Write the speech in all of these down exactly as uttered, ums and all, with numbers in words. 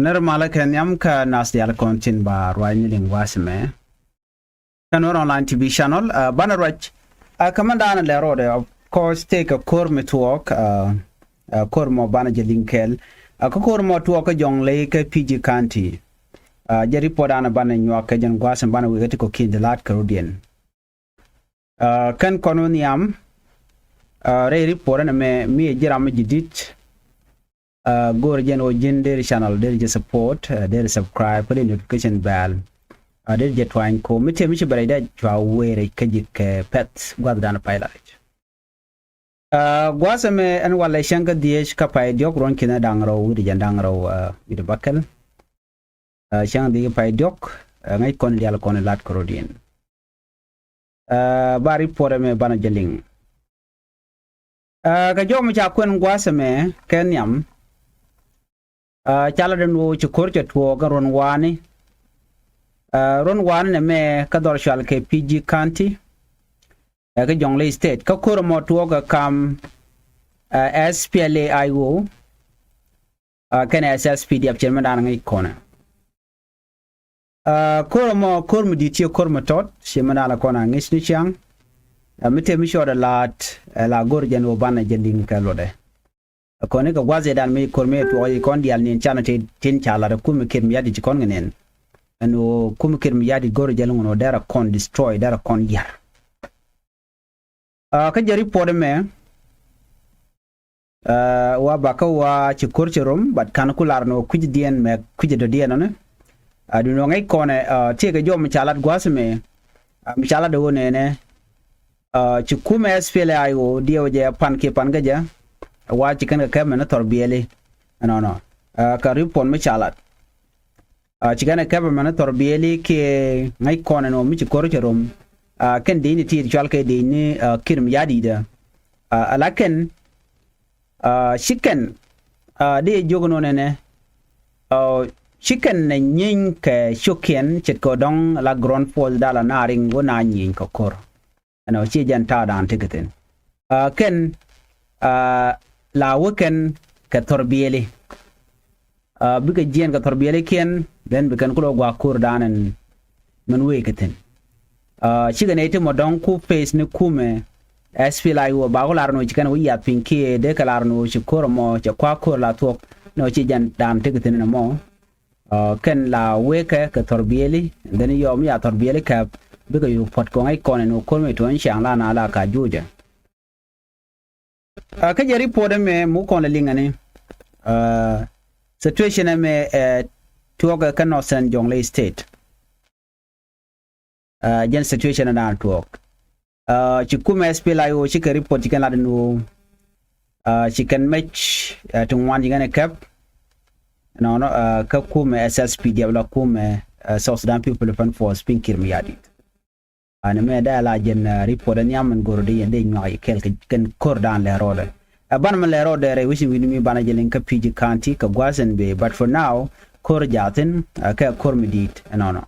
Nɛr malä kɛ nhiam kä nath diaal kɔn tin ba ruac ni liŋ gua̱a̱th ɛmɛ. Kä Nuer Online T V channel, uh, banɛ ruac, uh, kä mɛn daanɛ lɛ rɔɔdɛ, of course, tëëkɛ ko̱r mi tuɔɔk, uh, uh, ko̱r mɔ banɛ jɛ liŋ kɛɛl. Uh, kä ko̱r mɔ tuɔɔk kä Jonglei kä P G County. Uh, jɛ report daanɛ banɛ nyuak kɛ jɛn gua̱a̱th ɛmɛ banɛ wekɛ ti kɔ̱kiɛn di la̱t kɛ rɔ̱diɛn. Uh, kɛn kɔn wä nhiam, uh, rɛy report ɛn ɛmɛ mi ɛ ji̱ ram mi ji̱ di̱t. Uh, go̱o̱r jɛn ɣöö ji̱n deri channel deri jɛ support, uh, deri subscribe, kä deri notification bell. Uh, deri jɛ tuany ko mi tëë mi ci bɛ rɛy dee cua wee rɛy kä ji̱ kɛ pɛth gua̱th dan pay la rɛc. Uh, gua̱a̱th ɛmɛ ɛn walɛ cäŋ kä dhieec kä pay diɔ̱k ruɔ̱n ki̱n da̱ŋ rɛw wi̱cdɛ jɛn da̱ŋ rɛw, uh, wi̱cdɛ bäkɛl. Uh, cäŋ dhieec pay diɔ̱k, uh, ŋäc kɔn diaal kɔn lat kɛ rɔ̱diɛn. Uh, ba report ɛmɛ banɛ jɛ liŋ. Uh, kɛ jɔw mi ca kuɛn gua̱a̱th ɛmɛ kɛ nhiam. Uh, ca lat ɛn ɣöö ci ko̱r cɛ tuɔɔk ɛn ruɔ̱n wa̱a̱ni. Uh, ruɔ̱n wa̱a̱ni nɛmɛ kä dhɔr cual kɛ P G County. Uh, kä Jonglei State. Kä ko̱r ɛmɔ tuɔɔk ɛ kam, uh, S P L A I O. Uh, kɛnɛ S S P D F cɛ mɛ da̱a̱n ŋäc kɔnɛ. Uh, ko̱r ɛmɔ, ko̱r mi di̱t ciɛ ko̱r mi tɔt, ciɛ mɛ da̱a̱n kɔn a ŋi̱c ni ciaŋ. Uh, mi tëë mi cɔɔdɛ la̱a̱t, uh, la go̱r jɛn ɣöö banɛ jɛ liŋ kɛ luɔtdɛ. Uh, kɔn i̱ kɛ gua̱th ëëdan mi ko̱r mi tuɔɔk i̱ kɔn diaal ni̱n canɛ tin ca lat ɛ kumɛ Kiir Mayardit ci kɔn kɛ nɛn. Ɛn ɣöö kumɛ Kiir Mayardit go̱r jɛ liŋ ɣöö derɛ kɔn destroy, derɛ kɔn ya̱r. Uh, kä jɛ report ɛmɛ, uh, wa bakä wa ci ko̱r cɛ rom, but kan ku lar ni wä kui̱c diɛn mɛ kui̱c dɔ̱diɛn ɔni. Uh, duundɛ ŋäc kɔnɛ, uh, tëëkɛ jɔw mi ca lat gua̱a̱th ɛmɛ, uh, mi ca lat ɛ ɣöö nɛnɛ, uh, ci kumɛ S P L A I O diɛw jɛ pan kiɛ pan kä jɛ, wa ci kɛn kɛ kɛp mɛn ni thɔr biɛli. Ɛnɔnɔ, uh, kɛ report mi ca lat. Uh, ci kɛn ɛ kɛpɛ mɛn thɔr biɛli kiɛ ŋäc kɔn ɛn ɣöö mi ci ko̱r cɛ rom. Uh, kɛn di̱cni ti cual kɛ di̱cni, uh, Kiir Mayardit. Uh, ala kɛn, uh, ci kɛn, uh, di jiök ɛn ɣöö nɛnɛ, uh, ci kɛn ɛ nyieeny kɛ cio̱kiɛn ce̱tkɛ dɔ̱ŋ la ground force dala na riŋ wä na nyieeny kɛ ko̱r. Ɛn ɣöö ci jɛn ta̱a̱ da̱a̱n tekɛ thi̱n. Uh, kɛn, uh, la wä kɛn kɛ thɔr biɛli. Uh, bikɛ jiɛn kɛ thɔr biɛlikiɛn, then bi kɛn kulɛ gua̱a̱k ko̱r da̱a̱n ɛn mɛn wee kɛ thi̱n. Uh, cikɛ nɛy ti mɔ dɔ̱ŋ ku peth ni kumɛ S P L A I O ba ku lar ni wä ci kɛn wä yath piny kiɛ dee kɛ lar ni wä ci ko̱r ɛmɔ cɛ kua̱a̱k ko̱r la thuɔ̱k ni wä ci jɛn da̱a̱n tekɛ thi̱n ɛn ɛmɔ. Uh, kɛn la wekɛ kɛ thɔr biɛli, and then yɔm ya thɔr biɛli kɛp bikɛ yuk puɔ̱t kɔŋ i̱ kɔn ɛn wä ko̱r mi tuɔ̱ny ciaŋ la na la ka juucɛ. Uh, kä jɛ report ɛmɛ muk kɔn lɛ liŋ ɛni, uh, situation ɛmɛ, uh, tuɔɔkɛ kä Northern Jonglei State. Uh, jɛn situation ɛdan tuɔɔk. Uh, ci kumɛ S P L A I O cikɛ report cikɛ lat ɛn ɣöö, uh, ci kɛn mec, uh, ti ŋuan cikɛn ɛ kɛp. Nɔnɔ, uh, kä kumɛ S S P D F la kumɛ, uh, South Sudan People Defense Force piny Kiir Mayardit. Ani mɛ da la jɛn, uh, report ɛn yam ɛn go̱r di yɛn di nyuak yi kɛl kɛ kɛn ko̱r dan lɛ rɔɔdɛ. Ɛ ban mɛ lɛ rɔɔdɛ rɛ wi̱ci wi̱ni mi banɛ jɛ liŋ kä P G County kɛ gua̱a̱th ɛn bee, but for now ko̱r jathin, uh, kɛ ko̱r mi di̱i̱t ɛnɔnɔ.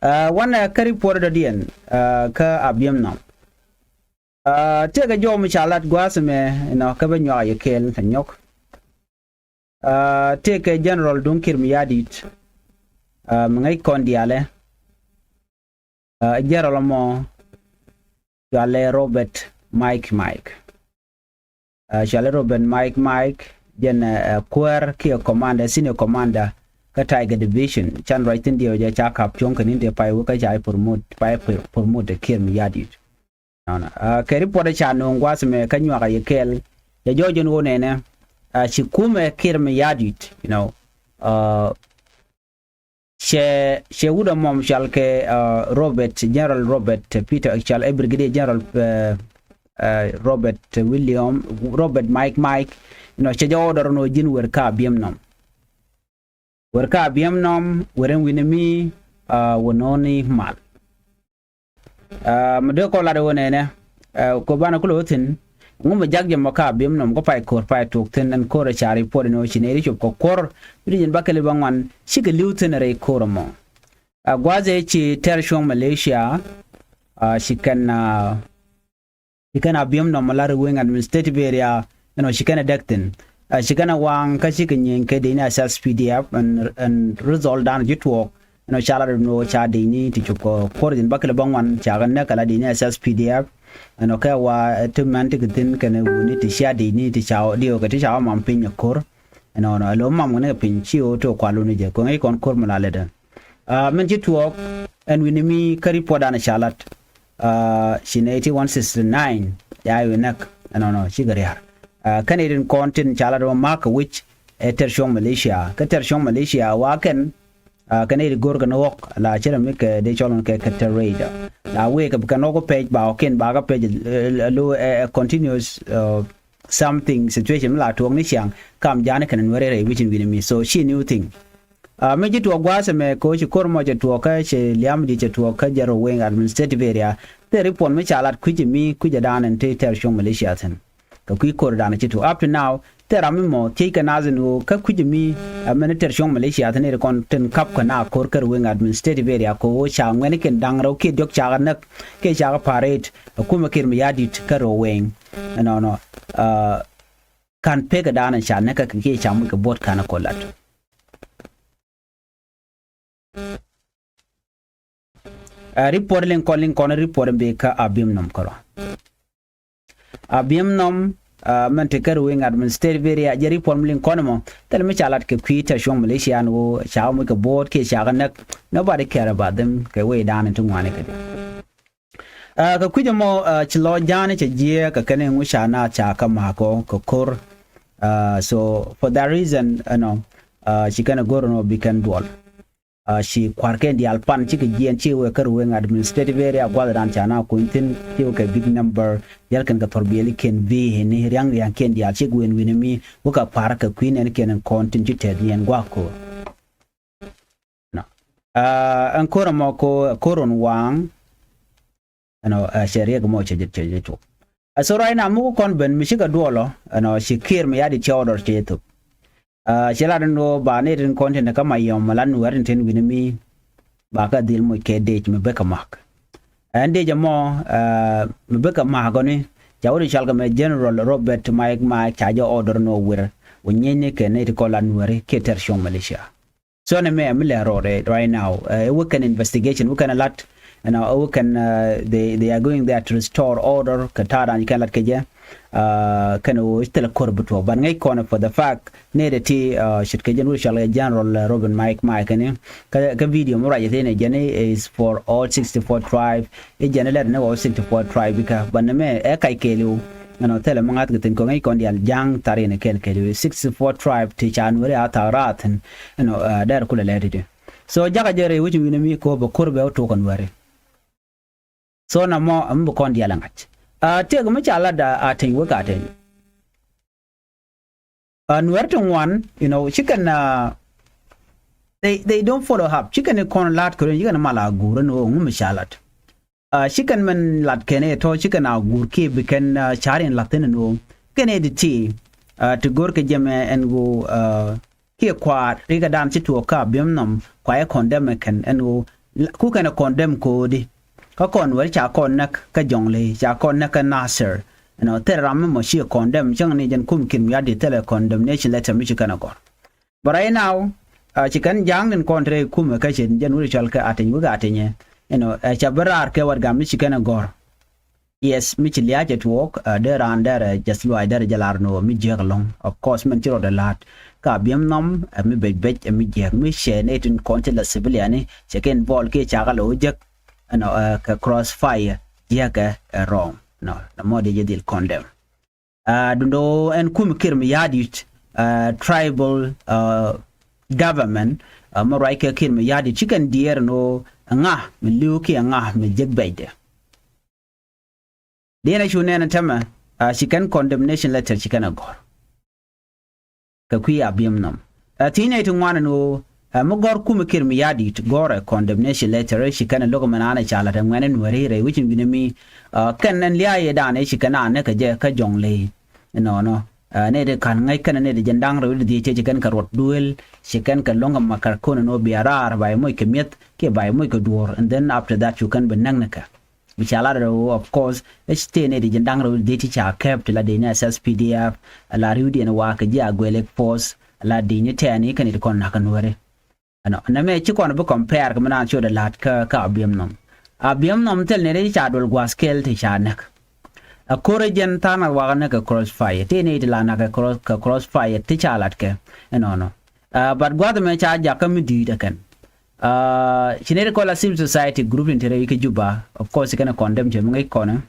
Uh, wanɛ kä report dɔ̱diɛn, uh, kä Abiemnom. Uh, tëëkɛ jɔw mi ca lat gua̱a̱th ɛmɛ, you know, kä bä nyuak yɛ kɛɛl ɛ nyɔk. Uh, tëëkɛ General duŋ Kiir Mayardit, uh, mi ŋäc kɔn diaalɛ. Uh, General ɛmɔ cualɛ Robert Mike Mike. Uh, cualɛ Robert Mike Mike, jɛn, uh, kuäär kiɛ commander, senior commander kä Tiger Division. Can ruac thi̱n diɛw jɛ ca kap cuɔ̱ŋ kɛ ni̱n tëë pay wä kä ca promote, pay promote Kiir Mayardit. Nɔnɔ, uh, kɛ report ca no̱o̱ŋ gua̱a̱th ɛmɛ kä nyuakä yɛ kɛɛl. Cɛ jɔɔc ɛn ɣöö nɛnɛ, uh, ci kumɛ Kiir Mayardit, you know, uh, cɛ, cɛ wut ɛmɔ mi cɔal kɛ, uh, Robert, General Robert Peter, cɔal ɛ Brigadier General, uh, uh, Robert William, Robert Mike Mike, you know, cɛ jɛ order ɛn ɣöö ji̱n wer kä Abiemnom. Wer kä Abiemnom, wer ɛn wi̱ni mi, uh, wä no̱o̱ni mal. Uh, mi dee kɔ lat ɣöö nɛnɛ, uh, kɔ banɛ kulɛ wä thi̱n, ŋu mi jak jɛ mɔ kä Abiemnom, kä pay ko̱r pay tuɔɔk thi̱n, ɛn ko̱r ɛ ca report ɛn ɣöö ci nɛy ri cop kɛ kuɔr wi̱cdɛ jiɛn bäkɛl i̱ bäŋuan, cikɛ li̱w thi̱n rɛy ko̱r ɛmɔ. Uh, gua̱a̱th ɛ ci tɛr cuɔ̱ŋ Malaysia, uh, ci kɛn, uh, ci kɛn Abiemnom mi lar i̱ Weng Administrative Area, you know, ci kɛn ɛ däk thi̱n. Ɛ, ci kɛn ɛ waŋ kä cikɛ nyieny kɛ dec ni SSPDF ɛn, ɛn result dan ci tuɔɔk. Ɛn ɔ ca lat ɛn ɣöö ca dec ni ti cop kɛ kuɔr jin bäkɛl bäŋuan ca kɛ näk kɛ la dec ni SSPDF. Ɛn ɔ kɛ wa, ɛ, ti mɛn ti kɛ thi̱n kɛn ɛ wuni ti cia dec ni ti ca diɔɔk kɛ ti ca wä mam piny ɛ ko̱r. Ɛn ɔ nɔ ɛ lo̱ mam kɛn kɛ piny ci ɣöö ti ɔ kual wuni jɛ kɛ ŋäc kɔn ko̱r mi la lätdä. Ɛ, min ci tuɔɔk ɛn wi̱ni mi kä report dan ca lat. Ɛ, ci nɛy ti one sixty nine ya wi̱ näk ɛn ɔ nɔ cikɛ ria̱r. Ɛ, kɛn i̱ tin kɔn tin ca lat wä ma̱k kɛ wi̱c ɛ tɛr cuɔ̱ŋ militia. Kä tɛr cuɔ̱ŋ militia wa kɛn, ɛ, kɛn i̱ ti go̱r kɛn ɣɔk la cɛ rɛ mi kɛ dee cɔl kɛ kɛ tɛr rɛydä. La wëë kɛ bi kɛn ɣɔk pɛc ba ɣɔk kɛn ba kɛ pɛc, ɛ, ɛ, lo, ɛ, ɛ, continuous, ɛ, something situation mi la tuɔɔk ni ciaŋ kam ja̱a̱n kɛn nuɛri rɛy wi̱cin wi̱ni mi. So ci new thing. Ɛ, mi ji̱ tuɔɔk gua̱a̱th ɛmɛ kɛ ɣöö ci ko̱r mɔ cɛ tuɔɔk kä cɛ liam di̱t cɛ tuɔɔk kä jɛ Ruweng administrative area. Thil report mi ca lat kui̱c mi kui̱c ɛ da̱a̱n ɛn ti tɛr cuɔ̱ŋ militia thi̱n. Kɛ kui̱ ko̱r da̱a̱n ci tuɔɔk up to now. Thil ram mi mɔ thiec kɛ naath ɛn ɣöö kä kui̱c mi, ɛ, mɛn tɛr cuɔ̱ŋ militia thi̱n iri kɔn tin kap kɛ na ko̱r kä Ruweng administrative area kɛ ɣöö ca ŋuɛ̈ni kɛn da̱ŋ rɛw kiɛ diɔ̱k ca kɛ näk kiɛ ca kɛ paret. Ɛ kumɛ kir mi ya̱di̱t kä Ruweng ɛnɔnɔ, ɛ, ka̱n pekɛ da̱a̱n ca näk kä kiɛ ca muc kɛ buɔ̱t ka̱n kɔ lat. Ɛ, report liŋ kɔn liŋ kɔn report in bi kä Abiemnom kärɔa. Abiemnom, ɛ, mɛn ti kä Ruweng administrative area jɛ report mi liŋ kɔn mɔ. Thil mi ca lat kɛ kui̱ tɛr cuɔ̱ŋ militia ni ɣöö ca muc kɛ buɔ̱t kiɛ ca kɛ näk. Nobody care about them kɛ wee da̱a̱n in ti ŋuani kɛ di. Ɛ, kɛ kui̱c ɛmɔ, ɛ, ci lɔ ja̱a̱n cɛ jiɛɛk kɛ kɛn iŋu ca naath ca kä ma̱a̱k ɔ kɛ ko̱r. Ɛ, so for that reason, you know, ɛ, ci kɛn ɛ go̱r ɛnɔ bi kɛn duɔl. Ɛ, ci kua̱rkɛn diaal pan cikɛ jiɛɛn ci wee kä Ruweng administrative area gua̱thdan ca naath kuny thi̱n ci wee kɛ big number. Diaal kɛn kɛ thɔr biɛlikiɛn bi ni ria̱ŋ ria̱ŋkiɛn diaal cikɛ wen wi̱ni mi wä kɛ pa̱r kɛ kui̱ nɛn kiɛn in kɔn tin ci tɛth yɛn gua̱a̱k ko̱r. Nɔ. Ɛ, ɛn ko̱r ɛmɔ ko ko̱r ɔn waŋ. Ɛnɔ, ɛ, cɛ riɛk mɔ cɛ jɛ cɛ jɛ cuk. Ɛ, so right now mi ku kɔn ben mi cikɛ duɔlɔ ɛnɔ ci kir mi ya̱di̱t cɛ order cɛ jɛ thop. Ɛ, cɛ lat ɛn ɣöö ba ni tin kɔn tin kä Mayom mi la nuɛr tin tin wi̱ni mi ba kä dhil moc kɛ dec mi bekɛ ma̱k. Ɛn dec ɛmɔ, ɛ, mi bekɛ ma̱k ɔni ca wä di cɔal kɛ mɛ General Robert Mike Mike ca jɛ order ni ɣöö wir wä nyieeny ni kɛ ni ti kɔn la nuɛri kiɛ tɛr cuɔ̱ŋ militia. So ni mɛ mi lɛ rɔ rɛ right now. Ɛ, wä kɛn investigation wä kɛn lat. Ɛnɔ, wä kɛn, ɛ, they, they are going there to restore order kɛ ta̱a̱ dan kɛn lat kɛ jɛ. Ɛ, kɛn wä thilɛ ko̱r bi tuɔɔk ban ŋäc kɔn for the fact ni dɛ ti, ɛ, ce̱tkɛ jɛn wä cɔal kɛ General, ɛ, Robert Mike Mike kɛn. Kä, kä video mi ruac ithin ɛ jɛn is for all sixty four tribe. I̱ jɛn ilɛr ni wä sixty four tribe ikä ban ni mɛ ɛ kac kɛɛliw. Ɛnɔ thilɛ mi ŋa̱th kɛ thi̱n kɔŋ i̱ kɔn diaal ja̱a̱ŋ thar in kɛɛl kɛɛliw sixty four tribe ti ca nuɛri a thak raathin. Ɛnɔ, ɛ, dɛr kulɛ lɛt i̱di. So jakä jɛ rɛy wi̱c wi̱ni mi ko̱o̱p ɛ ko̱r bɛ wä tok kɔn nuɛri. So na mɔ ɛmi bi kɔn diaal ɛ ŋa̱c. Ɛ, tëëk mi ca lat a teny wek a teny. Ɛ, nuɛr ti ŋuan, you know, ci kɛn, ɛ, they, they don't follow up. Ci kɛn kɔn la̱t kɛ run ci kɛn mal a guur ɛn ɣöö ŋu mi ca lat. Ɛ, ci kɛn mɛn lat kɛn ɛ tɔ ci kɛn a guur kiɛ bi kɛn, ɛ, ca̱r in la̱th thi̱n ɛn ɣöö kɛn ɛ di ti, ɛ, ti go̱r kɛ jɛmɛ ɛn ɣöö, ɛ, kiɛ kua̱r rikɛ dan ci tuɔɔk kä Abiemnom kua ɛ condemn ɛ kɛn ɛn ɣöö la-, ku kɛn ɛ condemn ko̱o̱di. Kä kɔn wɛr ca kɔn näk kä Jɔŋli ca kɔn näk kä Nasir. Ɛnɔ thil ram mi mɔ ci ɛ condemn cäŋ ni jɛn kum kin wi̱i̱ a di thilɛ condemnation letter mi ci kɛn ɛ gɔ̱r. But right now, ɛ, ci kɛn ja̱a̱ŋ ni kɔn te rɛy kumɛ kä cin jɛn wut cɔal kɛ ateny wek atenyɛ. You know, ɛ, ca bi raar kɛ wat gam ni ci kɛn ɛ gɔ̱r. Yes, mi ci lia̱a̱ cɛ tuɔɔk, ɛ, dee raan derɛ jɛ luaac derɛ jɛ lar ni ɣöö mi jiääk ɛlɔ̱ŋ. Of course, min ci rɔɔdɛ la̱a̱t. Ka Abiemnom, ɛ, mi bec bec, ɛ, mi jiääk, mi cɛ nɛy tin kɔn ci la civilian ni, cɛ kɛ involve kiɛ cakɛ lo̱ jiäk, you know, ɛ, kɛ crossfire, jiääkɛ, ɛ, wrong. No, nɔmɔ dee jɛ dhil condemn. Ɛ, duundɛ ɣöö ɛn kum Kiir Mayardit, ɛ, tribal, ɛ, government, ɛ, mi ruac kɛ Kiir Mayardit ci kɛn diɛɛr ɛn ɣöö ɛŋa mi li̱w kiɛ ɛŋa mi jek bɛcdɛ. Diɛn ɛ cu nɛn ɛ tämɛ, ɛ, ci kɛn condemnation letter ci kɛn ɛ gɔ̱r. Kɛ kui̱ Abiemnom. Ɛ, thiec nɛy ti ŋuan ɛn ɣöö, ɛ, mi gɔ̱r kum Kiir Mayardit gɔ̱rɛ condemnation letter ci kɛn ɛ lo̱k ɛmɛ naan ɛ ca la̱t ɛ ŋuɛ̈ni Nuääri rɛy wec in wi̱nɛ mi, ɛ, kɛn ɛn lia̱a̱ yɛ da̱a̱n ɛ ci kɛn a näk kɛ jɛ kä Jɔŋli. Ɛnɔnɔ, ɛ, nɛy ti ka̱n ŋäc kɛn ɛ nɛy ti jɛn da̱ŋ rɛw ti dhiec cɛ ci kɛn kɛ ruɔt duëël, ci kɛn kɛ lo̱ŋ kɛ makar kon ɛn ɣöö bia raar ba yɛ moc kɛ mi̱eth kiɛ ba yɛ moc kɛ duɔ̱ɔ̱r, and then after that cu kɛn bi näk ni kɛ. Mi ca lat rɛw, of course, ɛ ci tëë nɛy ti ji̱n da̱ŋ rɛw dee ti ca kɛp ti la dee ni SSPDF, la ri̱wdiɛn wa kɛ ji̱ Agwelek Force, la dee ni tɛɛni kɛn it kɔn nakä Nuääri. Ɛnɔ nɛmɛ ci kɔn bi compare kɛ mi naan ci wä dee la̱t kä, kä Abiemnom. Abiemnom thil nɛy ti ca duɔl gua̱a̱th kɛl ti ca näk. Ɛ ko̱r ɛ jɛn tha̱a̱ŋ nath wakä näk kɛ crossfire. Tëë nɛy ti la näk kɛ cross, kɛ crossfire ti ca la̱t kɛ. Ɛnɔnɔ. Ɛ, but gua̱a̱th ɛmɛ ca jakä mi di̱i̱t ɛ kɛn. Ɛ, ci nɛy ti kɔn la civil society group tin te rɛy kä Juba, of course, kɛn ɛ condemn cɛ mi ŋäc kɔn ɛ.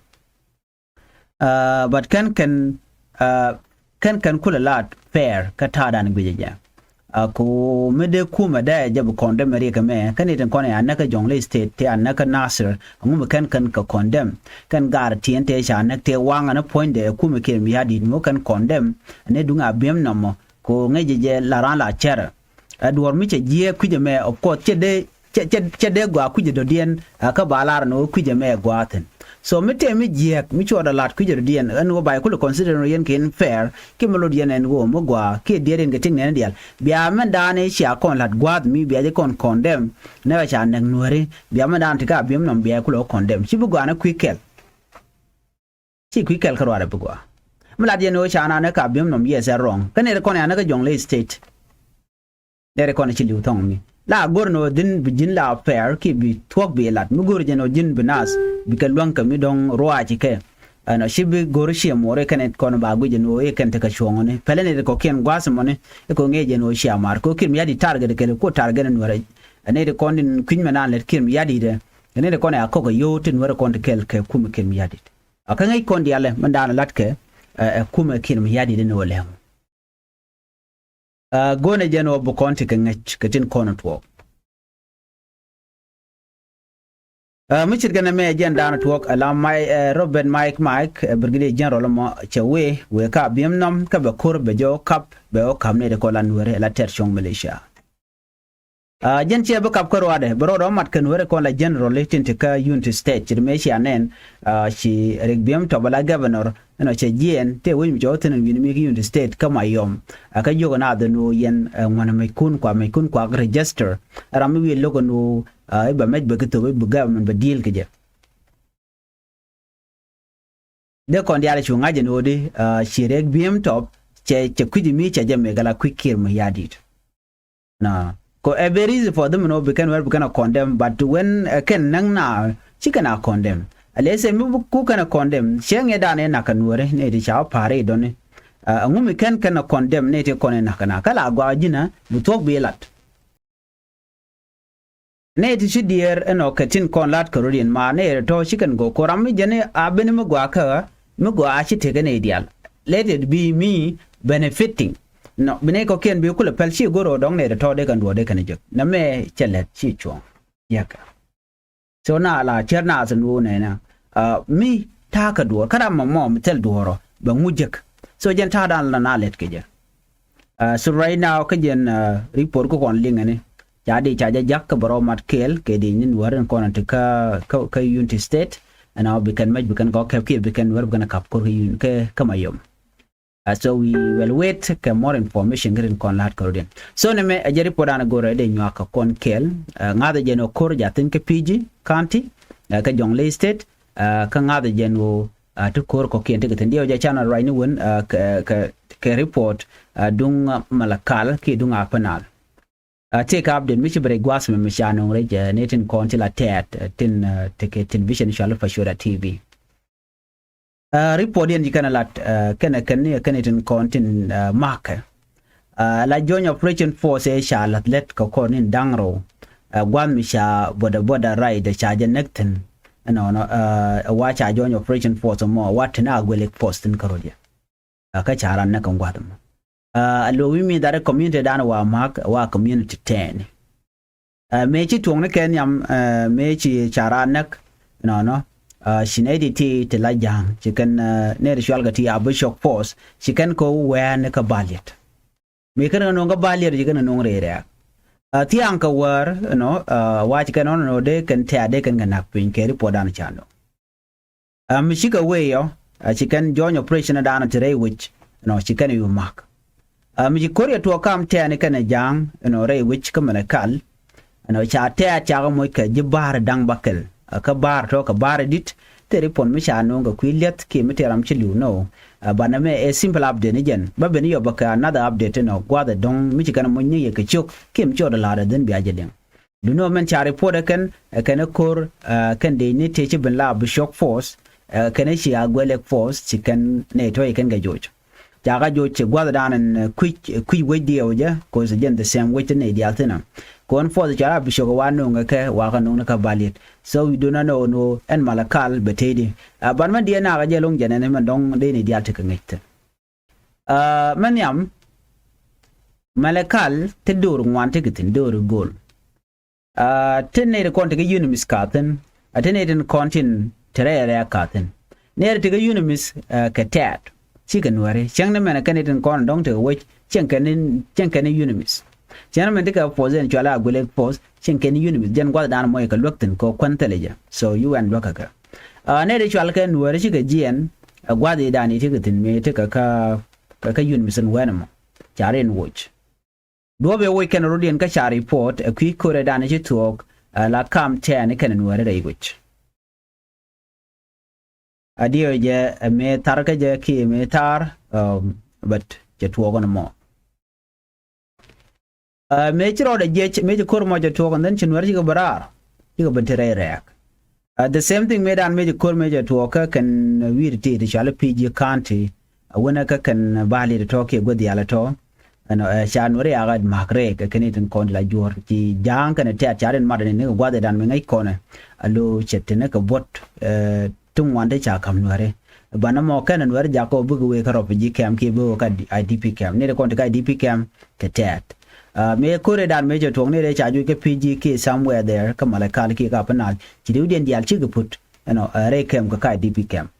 Ɛ, but kɛn kɛn, ɛ, kɛn kɛn kulɛ la̱t fair kä ta̱a̱dan guic ɛ jɛ. Ɛ, ku mi dee kumɛ dee jɛ bi condemn riɛk ɛmɛ, kɛn nɛy tin kɔn ɛ a näk kä Jonglei State, tëë a näk kä Nasir, ɛŋu mi kɛn kɛn kɛ condemn? Kɛn gaar tiɛn tëë ca näk tëë waŋ ɛn puɔ̱nydɛ ɛ kumɛ Kiir Mayardit mi wä kɛn condemn, ɛ nɛy duŋ Abiemnom mɔ, ku ŋäc jɛ jɛ la raan la cɛrɛ. Ɛ duɔ̱ɔ̱r mi cɛ jiɛɛk kui̱c ɛmɛ, of course, cɛ dee, cɛ, cɛ, cɛ dee gɔaa kui̱c ɛ dɔ̱diɛn, ɛ kä ba lar ni wä kui̱c ɛmɛ gɔaa thi̱n. So mi tëë mi jiɛɛk, mi cuɔt ɛ la̱t kui̱c ɛ dɔ̱diɛn, ɛn wä ba yɛ kulɛ consider ni yɛn kɛ in fair, kiɛ mi lot yɛn ɛn wä mi gɔaa, kiɛ diɛɛr yɛn kɛ ti̱ŋ nɛn diaal. Bia mɛn da̱a̱n i̱ cia kɔn la̱t gua̱a̱th mi bia jɛ kɔn condemn, nɛ ɣä ca näk Nuääri, bia mɛn da̱a̱n ti kä Abiemnom bia yɛ kulɛ wä condemn. Ci bi gɔaa ni kui̱ kɛl. Ci kui̱ kɛl kä ruaadɛ bi gɔaa. Mi lat yɛn ɣöö ca naan kä Abiemnom, yes, ɛ wrong. Kä nɛy ti kɔn ɛ a näk kä Jonglei State. Nɛy ti kɔn ɛ ci li̱w thɔŋ mi. La go̱r ni ɣöö dhi̱n bi ji̱n la fair kiɛ bi thuɔ̱k bi lat. Mi go̱r jɛn ɣöö ji̱n bi naath bikɛ luäŋ kɛ mi dɔ̱ŋ ruaac kɛ. Ɛnɔ ci bi go̱r ciɛ muɔr i̱ kɛn ɛ kɔn ba guic ɛn ɣöö i̱ kɛn tekɛ cuɔ̱ŋ ɔni. Pɛlɛ nɛy ti kɔ̱kiɛn gua̱a̱th ɛmɔni i̱ kɛ ɣöö ŋi̱eec ɛn ɣöö cia ma̱a̱r. Kɛ ɣöö Kiir Mayardit target kɛl kuɔ target ni Nuäärä. Ɛ nɛy ti kɔn in kui̱ny mɛ naan lät Kiir Mayardit ɛ. Ɛ nɛy ti kɔn ɛ a kɔk ɛ yio̱w ti Nuäärä kɔn ti kɛl kɛ kumɛ Kiir Mayardit. A kä ŋäc kɔn diaalɛ mɛn da̱a̱n la̱tkɛ, ɛ, ɛ kumɛ Kiir Mayardit ni wä lɛŋ. Ɛ, go̱o̱nɛ jɛn wä bi kɔn ti kɛ ŋäc kɛ tin kɔn tuɔɔk. Ɛ, mi ce̱tkɛ nɛmɛ jɛn da̱a̱n tuɔɔk ɛ la Mike, ɛ, Robert Mike Mike, ɛ, Brigadier General mɔ cɛ wee, wee kä Abiemnom kä bɛ ko̱r bɛ jɔw kap, bɛ wä kap nɛy ti kɔn la Nuääri ɛ la Tɛt Cuɔ̱ŋ militia. Ɛ, jɛn ciɛ bi kap kä ruaadɛ, bi rɔɔdɛ wä mat kɛ Nuääri kɔn la general tin te kä Unity State, ci ri mëë cia nɛn, ɛ, ci Riek Biem Top ala governor, ɛnɔ cɛ jiɛɛn, tëë wec mi cɛ wä thi̱n ɛn wi̱ni mi kä Unity State kä Mayom. Ɛ, kä jiök ɛn a dhɛ ni ɣöö yɛn, ɛ, ŋuän ɛ mɛckun kua, mɛckun kua register. Ɛ ram mi wi̱i̱ lo̱k ɛn ɣöö, ɛ, i̱ bɛ mɛc bɛ ki thop, i̱ bi government bɛ deal kɛ jɛ. Dee kɔn diaal cu ŋa̱c ɛn ɣöö di, ɛ, ci Riek Biem Top, cɛ, cɛ kui̱c mi cɛ jɛ mɛk ala kui̱ Kiir Mayardit. Na ko ɛ very easy for them, no, bi kɛn wɛr bi kɛn a condemn, but when, ɛ, kɛn näk na ci kɛn a condemn. Ɛ lɛ sɛ mi ku kɛn a condemn, cɛ ŋiɛ dan ɛ nak kɛ Nuääri ni ti ca wä pa̱a̱r i̱ dɔni. Ɛ, ɛŋu mi kɛn kɛn a condemn ni ti kɔn ɛ nak kɛ na. Kä la gɔaa ji̱n ɛ, bi thuɔ̱k bi lat. Nɛy ti ci diɛɛr ɛnɔ kɛ tin kɔn la̱t kɛ rɔ̱diɛn ma nɛy rɛ tɔ̱ ci kɛn go̱o̱k ko̱ram mi jɛn a ben mi gɔaa kä ɣä mi gɔaa a ci tekɛ nɛy diaal. Let it be me benefiting. Nɔ bi nɛy kɔ̱kiɛn bi kulɛ pɛl ci go̱r ɣöö dɔ̱ŋ nɛy rɛ tɔ̱ dee kɛn duɔ̱ɔ̱r dee kɛn jek nɛmɛ cɛ lɛt ci cuɔ̱ɔ̱ŋ. Yɛkɛ. So na la cär naath ɛn ɣöö nɛnɛ, ɛ, mi ta̱a̱ kɛ duɔ̱ɔ̱r kä ram mɔmɔ mi thil duɔ̱ɔ̱r ɔ bɛ ŋu jek. So jɛn ta̱a̱ dan la na lɛt kɛ jɛ. Ɛ, so right now kä jɛn, ɛ, report kä kɔn liŋ ɛni ca di ca jɛ jak kä bɛ rɔ mat kɛɛl kɛ di nyin wärin kɔn ti kä, kä, kä Unity State. Ɛn a bi kɛn mɛc bi kɛn gɔk kɛp kiɛ bi kɛn wär bi kɛn kap kor kä Unity kä, kä Mayom. Ɛ, so we will wait kɛ more information kä rin kɔn la̱t kɛ rɔ̱diɛn. So nɛmɛ ɛ jɛ report an go̱rɛ dee nyuak kɛ kɔn kɛɛl. Ɛ, ŋa̱th ɛ jɛn ɔ ko̱r jathin kä P G County, ɛ, kä Jonglei State, ɛ, kä ŋa̱th ɛ jɛn ɔ, ɛ, ti ko̱r kɔ̱kiɛn ti kɛ thin diɛw jɛ channel right ni wen, ɛ, kɛ, kɛ, kɛ report, ɛ, duŋ, ɛ, Malakal kiɛ duŋ Upper Nile. Ɛ, tëëkɛ update mi ci bi rɛy gua̱a̱th mi, mi ca nöŋ rɛy, ɛ, ni tin kɔn ti la tɛɛt, ɛ, tin, ɛ, tekɛ television cɔal Patriotic T V. Ɛ, report yɛn ci kɛn ɛ lat, ɛ, kɛnɛ kɛn ni kɛn itin kɔn tin, ɛ, makɛ. Ɛ, la joint operation force ɛ ca lath lät kɛ kɔn in da̱ŋ rɛw. Ɛ, gua̱th mi ca boda boda ride ca jɛ näk thi̱n. Ɛnɔnɔ, ɛ, wa ca joint operation force mɔ wa tin a guɛlik force thi̱n kärɔ̱diɛ. Ɛ, kä ca ran näk kɛ gua̱th mɔ. Ɛ, a lo̱ wi̱i̱ mi that community dan wa mak wa community ten. Ɛ, mëë ci tuɔ̱ŋni kɛ nhiam, ɛ, mëë ci ca raan näk, nɔnɔ, ɛ, ci nɛy ti ti ti la ja̱a̱ŋ, ci kɛn, ɛ, nɛy ti cual kɛ ti a Bishop Force, ci kɛn kɛ wɛɛni kä Baliet. Mëë kɛn kɛ no̱o̱ŋ kä Baliet, ci kɛn kɛ no̱o̱ŋ rɛy rɛɛk. Ɛ, thia̱a̱ŋ kɛ wäär, nɔ, ɛ, wa ci kɛn nɔnɔ dee kɛn tɛ̈t dee kɛn kɛ na̱k piny kɛ report dan ca no̱o̱ŋ. Ɛ, mi cikɛ wee yɔ, ɛ, ci kɛn joint operation dan ti rɛy wec, nɔ, ci kɛn yu mak. Ɛ, mi ci ko̱r yɛ tuɔɔk kam tɛɛni kɛnɛ ja̱a̱ŋ, nɔ, rɛy wec kä Malakal, nɔ, ca tɛɛt cakɛ moc kɛ ji̱ ba̱a̱r da̱ŋ bäkɛl. Kä bäär tɔ̱ kɛ bäär dit, tëë ri puɔ̱n mi ca nööŋ kɛ kui̱ li̱eth kiɛ mi tëë ram ci li̱w nɔ. Banɛ mɛ ɛ simple update ni jɛn, bä ben yɔ bä kɛ another update inɔ gua̱th ɛ dɔ̱ŋ mi ci kɛn moc ni yɛ kɛ ciök kiɛ mi ci ɣɔt ɛ la̱r ɛ dhin bia jɛ liŋ. Duŋni ɣöö mɛn ca report ɛ kɛn, ɛ kɛn ɛ ko̱r, ɛ kɛn dee ni tëë ci ben la Abishok force, ɛ kɛn ɛ ci Agwelek force, ci kɛn nɛy tɔ̱ ci kɛn kɛ joc. Ca kä joc ci gua̱thdan ɛn, ɛ, kui̱c, ɛ, kui̱c wec diɛw jɛ, 'cause jɛn the same wec ti nɛy diaal thi̱n ɛ. Kɛ ɣän force cɔal Abishok wa no̱o̱ŋ ɛ kɛ, wa kä no̱o̱ŋ ni kä Baliet. So we do not know, know ɛn Malakal bɛ tëëdi. Ɛ, ban mɛn diɛ nakä jɛ lo̱ŋ jɛn ɛn mɛn dɔ̱ŋ dee nɛy diaal ti kɛ ŋäc thi̱n. Ɛ, mɛn nhiam, Malakal ti do̱r ŋuan ti kɛ thi̱n, do̱r go̱o̱l. Ɛ, tin nɛy ti kɔn ti kä UNMISS ka thi̱n, ɛ, tin nɛy tin kɔn tin ti rɛy rɛ̈ɛ̈k ka thi̱n. Nɛy ti kä UNMISS, ɛ, kɛ tɛ̈t, cikɛ Nuääri. Cäŋ ni mɛn kɛn nɛy tin kɔn dɔ̱ŋ ti kɛ wec, cäŋ kɛn ni, cäŋ kɛn ni UNMISS. Cäŋ ni mɛn ti kɛ force in cɔal Agwelek force, cäŋ kɛn ni UNMISS. Jɛn gua̱thdan mɔ ikɛ luäk thi̱n kɛ kuän thilɛ jɛ. So you ɛn luäk kɛ kɛ. Ɛ, nɛy ti cɔal kɛ Nuääri cikɛ jiɛn, ɛ, gua̱th i̱dan i̱ ti kɛ thi̱n mëë ti kɛ kä, kɛ kä UNMISS in wɛn ɛmɔ. Ca rin woc. Duɔ̱ɔ̱p ëë woc kɛn rɔ̱diɛn kä ca report ɛ kui̱ ko̱rɛ dan ci thuɔɔk, ɛ, la kam tɛɛni kɛn Nuääri rɛy wec. A diɛw jɛ ɛ mëë thar kä jɛ kiɛ mëë thar, ɛ, but cɛ tuɔɔk ɛn mɔ. Ɛ, mëë ci rɔɔdɛ jiɛc, mëë ci ko̱r mɔ cɛ tuɔɔk, and then ci Nuääri cikɛ ben raar, cikɛ ben te rɛy rɛ̈ɛ̈k. Ɛ, the same thing mëë dan mëë ci ko̱r mëë cɛ tuɔɔk kä kɛn wi̱i̱ ti ti cɔal i̱ P G County, ɛ, wänɛ kä kɛn Baliet tɔ̱ kiɛ guäth diaal tɔ̱. Ɛnɔ, ɛ, ca Nuääri yakä ma̱k rɛɛk ɛ kɛn i̱ tin kɔn ti la juɔ̱ɔ̱r. Ci Ja̱a̱ŋ kɛn tɛ̈t ca rin mat ni ni kɛ gua̱th i̱ dan mi ŋäc kɔnɛ. A lo cɛ ti ni kɛ buɔ̱t, ɛ, ti ŋuan ti ca ka̱m Nuääri. Banɛ mɔ kɛn Nuääri jakä bikɛ wee kä refugee camp kiɛ bikɛ wee kä I D P camp. Ni ti kɔn ti kä I D P camp kɛ tɛ̈t. Ɛ, mëë ko̱r i̱ dan mëë cɛ tuɔɔk ni rɛy ca juɔc kä P G kiɛ somewhere there kä Malakal kiɛ kä Upper Nile. Ci riwdiɛn diaal cikɛ put, ɛnɔ, ɛ, rɛy camp kɛ kä I D P camp.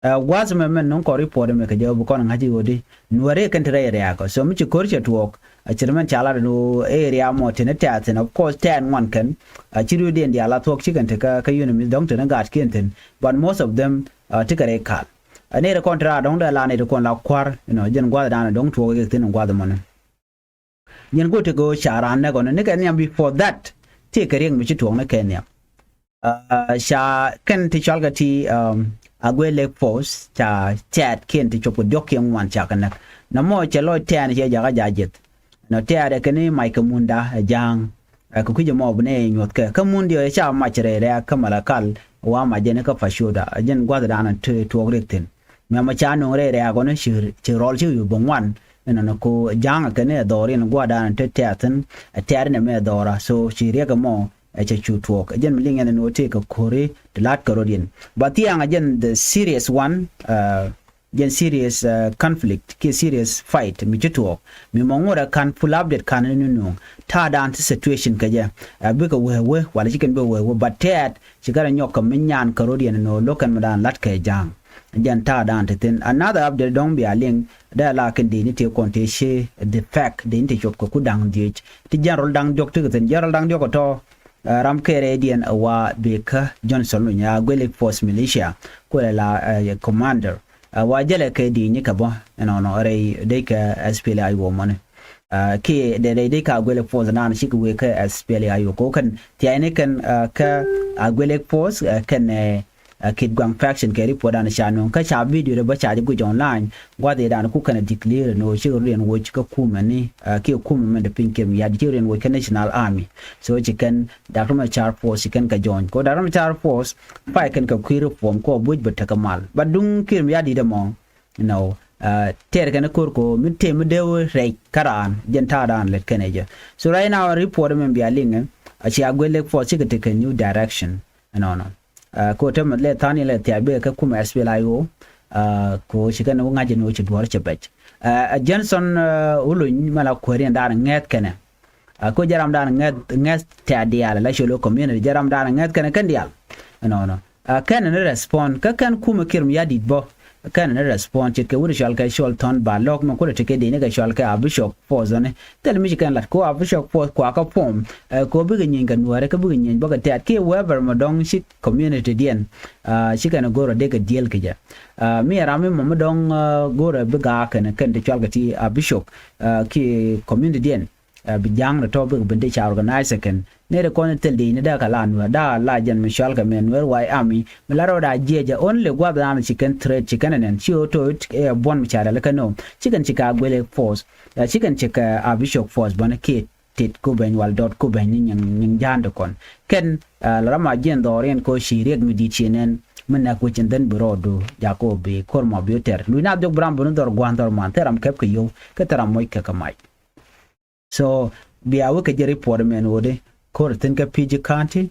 Ɛ, gua̱a̱th mɛ mɛn no̱ŋ kɔn report mɛ kɛ jɛ bi kɔn ŋa̱c i̱ ɣöödi Nuääri kɛn te rɛy rɛ̈ɛ̈k. So mi ci ko̱r cɛ tuɔɔk, ɛ, ci ri mɛn ca lat ɛn ɣöö area mɔ te ni tɛ̈t thi̱n, of course tɛ̈t ŋuan kɛn, ɛ, ci riwdiɛn diaal a thuɔ̱k ci kɛn te kä, kä UNMISS dɔ̱ŋ te ni gaatkiɛn thi̱n, but most of them, ɛ, ti kɛ rɛy kal. Ɛ, nɛy ti kɔn te raar dɔ̱ŋ dee la nɛy ti kɔn la kua̱r, you know, jɛn gua̱thdan dɔ̱ŋ tuɔɔk kɛ thi̱n gua̱th mɔni. Yɛn go̱o̱r ti kɛ ɣöö ca raan näk ɣɔn ni kɛ nhiam before that. Tëëkɛ riɛk mi ci tuɔɔk ni kɛ nhiam. Aa, ca kɛn ti cɔalkɛ ti, um, Agwelek force ca tɛ̈t kiɛn ti cop kɛ diɔ̱k kiɛn ŋuan ca kɛ näk. Nɔmɔ cɛ lɔc tɛ̈t cɛ jakä ja̱ jiɛth. Nɔ tɛ̈t ɛ kɛn i̱ mac kɛ Munda ɛ Ja̱a̱ŋ. Ɛ kɛ kui̱c ɛmɔ bi nɛ nyuɔ̱th kɛ. Kä Mundi ɛ ca mac rɛy rɛ̈ɛ̈k kä Malakal wa mac jɛn kä Pacoda. Ɛ jɛn gua̱thdan ti tuɔɔk riɛk thi̱n. Mɛmɔ ca nöŋ rɛy rɛ̈ɛ̈k ɣɔn ci, ci rɔl ci wi̱i̱ bi ŋuan. Ɛnɔnɔ ko Ja̱a̱ŋ kɛn ɛ dhɔr in gua̱dan te tɛ̈thin, ɛ tɛ̈r in ɛmɛ dhɔra. So ci riɛk ɛmɔ ɛ cɛ cu tuɔɔk. Ɛ jɛn mi liŋ ɛn ɛn ɣöö tëëkɛ ko̱ri ti la̱t kɛ rɔ̱diɛn. Ba thiaŋ ɛ jɛn the serious one, ɛ, jɛn serious, ɛ, conflict kiɛ serious fight mi ci tuɔɔk. Mi mɔ ŋot ɛ ka̱n full update ka̱n ni nuŋ. Ta̱a̱dan ti situation kɛ jɛ. Ɛ bikɛ wee wee, wala ci kɛn bikɛ wee wee. But tɛ̈t ci kɛn ɛ nyɔk kɛ mi nyan kɛ rɔ̱diɛn ɛn ɣöö lo̱k kɛn mi dan la̱t kɛ Ja̱a̱ŋ. Jɛn ta̱a̱dan ti thi̱n. Another update dɔ̱ŋ bia liŋ, dee la kɛn dee ni tëë kɔn tëë ci the fact dee ni tëë cop kɛ ku da̱ŋ dhiec. Ti general da̱ŋ diɔ̱k ti kɛ thi̱n. General da̱ŋ diɔ̱k ɛ tɔ̱, ɛ, ram kɛɛrɛ diɛn ɛ wa Baker Johnson, luny a Agwelek Force Militia. Kuɛ la, ɛ, commander. Ɛ, wa jälɛ kɛ dee ni kɛ bä, ɛnɔnɔ rɛy dee kɛ S P L A I O mɔni. Ɛ, kiɛ dee rɛy dee kɛ Agwelek Force naan cikɛ wee kɛ S P L A I O. Kɛ wä kɛn thia̱a̱cni kɛn, ɛ, kɛ Agwelek Force, ɛ, kɛn, ɛ, ɛ, Kitgwang faction kɛ report dan ca nöŋ. Kä ca video dɛ bä ca jɛ guic online. Gua̱th i̱ dan ku kɛn a declare ni ɣöö cikɛ rɔ̱diɛn woc kä kumɛ ni, ɛ, kiɛ kumɛ mɛn te piny Kiir Mayardit, cikɛ rɔ̱diɛn woc kä National Army. So ci kɛn Doctor Machar Force ci kɛn kɛ join. Kɛ Doctor Machar Force pay kɛn kɛ kui̱ reform kɔ buc bɛ tekɛ mal. But duŋ Kiir Mayardit ɛmɔ, you know, ɛ, tɛɛr kɛn ko̱r kɔ mi tëë mi dee wä rɛc kä raan, jɛn ta̱a̱dan lät kɛn ɛ jɛ. So right now report mɛn bia liŋɛ, ɛ, ci Agwelek Force cikɛ tekɛ new direction. Ɛnɔnɔ. Ɛ, ko te mi lɛ tha̱a̱ŋ ni lɛ thiac bikɛ kä kumɛ S P L A I O, ɛ, ko ci kɛn wä ŋa̱c ni wä ci duɔ̱ɔ̱r cɛ bɛc. Ɛ, ɛ, Johnson, ɛ, Wuluny mɛ la kuääri ɛn da̱a̱n ŋɛ̈th kɛnɛ. Ɛ, ko jɛ ram da̱a̱n ŋɛ̈th, ŋɛ̈th tɛ̈t diaal, la colo community, jɛ ram da̱a̱n ŋɛ̈th kɛnɛ kɛn diaal. Ɛnɔnɔ. Ɛ, kɛn ni respond, kä kɛn kumɛ Kiir Mayardit bä. Kɛn ni respond ce̱tkɛ wut cɔalkɛ Col Thɔn Balɔk, mɛ kulɛ tekɛ dee ni kɛ cɔalkɛ Abishok Force ni. Thil mi ci kɛn lat ko Abishok Force kuakä form, ɛ, ko bikɛ nyieeny kɛ Nuääri, kä bikɛ nyieeny bä kɛ tɛ̈t kiɛ whoever mɔ dɔ̱ŋ ci community diɛn, ɛ, ci kɛn go̱rɛ dee kɛ deal kɛ jɛ. Ɛ, mi ɛ ram mi mɔ mi dɔ̱ŋ, ɛ, go̱rɛ bi gaak kɛn, kɛn ti cɔalkɛ ti Abishok, ɛ, kiɛ community diɛn. Bi ja̱a̱ŋ rɛ tɔ̱ bikɛ ben ti ca organize kɛn ni rɛ kɔn thil di ni dee kɛ la Nuɛr, dee la jɛn mi cɔal kɛ mɛ Nuɛr White Army, mi la rɔ da jiɛc jɛ only guath dan ci kɛn threat ci kɛn nɛn ci ɣä to̱ buɔ̱n mi ca rɛl kɛn nɔ. Ci kɛn ci kɛ Agwelek force, ci kɛn ci kɛ Abishok force bäni kiɛ tit ku beny wal dɔt ku beny ni nyiŋ ja̱a̱n ti kɔn. Kɛn la ram a jiɛn dhɔriɛn ko ci riɛk mi di̱i̱t ci nɛn mi nɛk wec in dhän bi rɔɔdu jakä bi ko̱r mɔ bi tɛr luc na dhiok bi ram bi ni dhɔr gua̱a̱n dhɔr man thil ram kɛp kɛ yio̱w kä thil ram moc kɛ kɛ mac. So bia wä kɛ jɛ report mɛn ɣöö di ko̱r thi̱n kä P G County,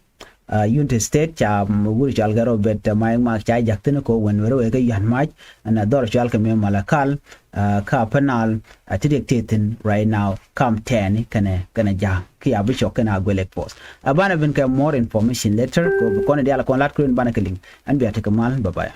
Unity State, ca wur cɔal kɛ Robert Maik Mak ca jak thi̱n ko wän weri wee kä yuan mac ɛn a dhɔr cɔal kɛ mɛ Malakal, kä Upper Nile, a ti riɛk ti thi̱n right now kam tɛɛni kɛnɛ kɛnɛ ja̱a̱ŋ kiɛ a bi cɔk kɛnɛ Agwelek force. A banɛ bin kɛ more information later ko bi kɔn diaal kɔn lat kuren banɛ kɛ liŋ. Ɛn bia tekɛ mal, bye bye.